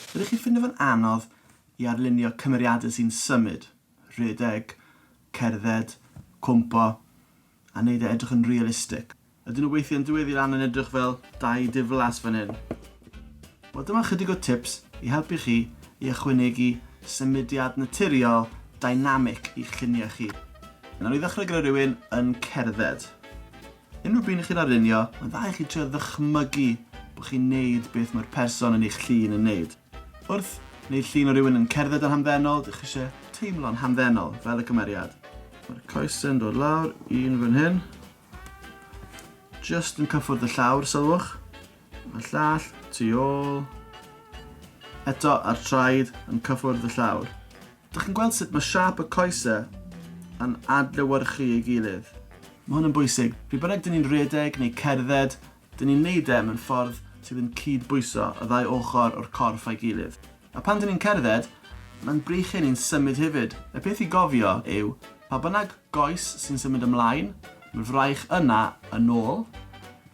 Ydych chi'n ffindo fe'n anodd i arlunio cymeriadau sy'n symud, rhedeg, cerdded, cwmpo, a neud e edrych yn realistig? Ydyn nhw weithiau'n dweddu lan yn edrych fel dau diflas fan hyn? Wel dyma chydig o tips i helpu chi i ychwanegu symudiad naturiol dynamic i'ch lluniau chi. Nawn ni ddechrau gyda rhywun yn cerdded. Unrhyw bryd chi'n arlunio, mae'n dda i chi trio ddychmygu bod chi'n neud beth mae'r person yn eich llun yn neud. Wrth wneud llun o rywun yn cerdded yn hamddenol, dych chi eisiau teimlo'n hamddenol, fel y cymeriad. Mae'r coesau'n dod lawr, un fan hyn. Just yn cyffwrdd y llawr, sylwch. Mae'r llall tu ôl. Eto, a'r traed yn cyffwrdd y llawr. Dych chi'n gweld sut mae siâp y coesau yn adlewyrchu ei gilydd? Mae hwn yn bwysig. Pryd bynnag dyn ni'n rhedeg neu cerdded, dyn ni'n neud e mewn ffordd sydd yn cyd-bwyso y ddau ochr o'r corff a'i gilydd. A pan dyn ni'n cerdded, mae'n breichiau ni'n symud hefyd. Y peth i gofio yw, pa bynnag goes sy'n symud ymlaen, mae'r fraich yna yn ôl.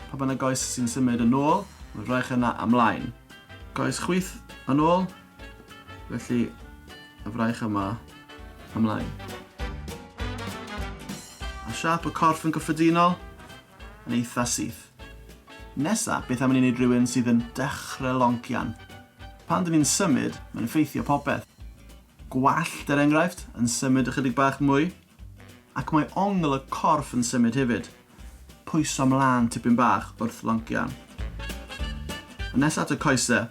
Pa bynnag goes sy'n symud yn ôl, mae'r fraich yna ymlaen. Goes chwith yn ôl, Felly, y fraich yma ymlaen. A siâp y corff yn gyffredinol yn eitha syth. Nesa, beth am i ni wneud rhywun sydd yn dechrau loncian? Pan dyn ni'n symud, mae'n effeithio popeth. Gwallt, er enghraifft, yn symud ychydig bach mwy. Ac mae ongl y corff yn symud hefyd. Pwyso mlaen tipyn bach wrth loncian. Yn nesa at y coese.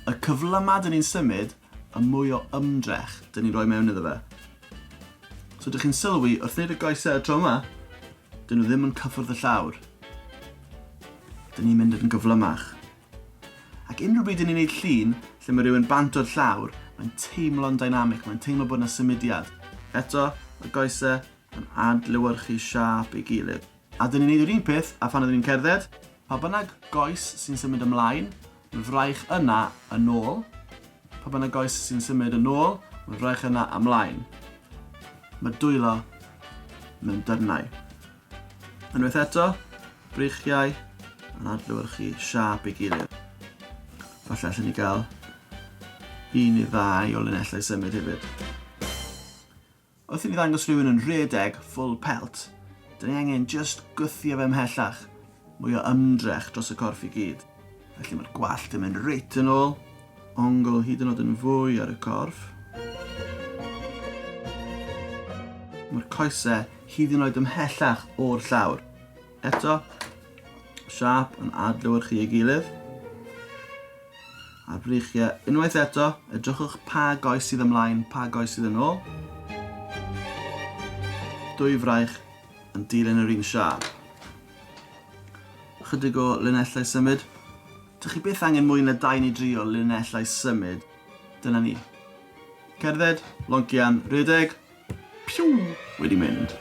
Y cyflyma dyn ni'n symud, y mwy o ymdrech dyn ni'n rhoi mewn iddo fe. So dych chi'n sylwi, wrth wneud y goese y tro yma, dyn nhw ddim yn cyffwrdd y llawr. Dyn ni'n mynd yn gyflymach. Ac unrhyw bryd dyn ni'n neud llun lle mae rhywun bant o'r llawr, mae'n teimlo'n dynamic, mae'n teimlo bod yna symudiad. Eto, y goese yn adlewyrchu siâp ei gilydd. A dyn ni'n neud yr un peth a phan oeddwn ni'n cerdded, pa bynnag goes sy'n symud ymlaen, mae'r fraich yna yn ôl. Pa bynnag goes sy'n symud yn ôl, mae'r fraich yna ymlaen. Mae dwylo mewn dyrnau. Unwaith eto, breichiau yn adlewyrchu siâp ei gilydd. Falle allan ni gael un neu ddau o linellau symud hefyd. Wrth i ni ddangos rhywun yn rhedeg full pelt, dyn ni angen just gwthio fe ymhellach, mwy o ymdrech dros y corff i gyd. Felly mae'r gwallt yn mynd reit yn ôl, ongl hyd yn oed yn fwy ar y corff. Mae'r coesau hyd yn oed ymhellach o'r llawr. Eto, siâp yn adlewyrchu ei gilydd. A'r breichiau unwaith eto, edrychwch pa goes sydd ymlaen, pa goes sydd yn ôl. Dwy fraich yn dilyn yr un siâp. Ychydig o linellau symud. Dych chi byth angen mwy na dau neu dri o linellau symud. Dyna ni. Cerdded, loncian, rhedeg, piw, wedi mynd.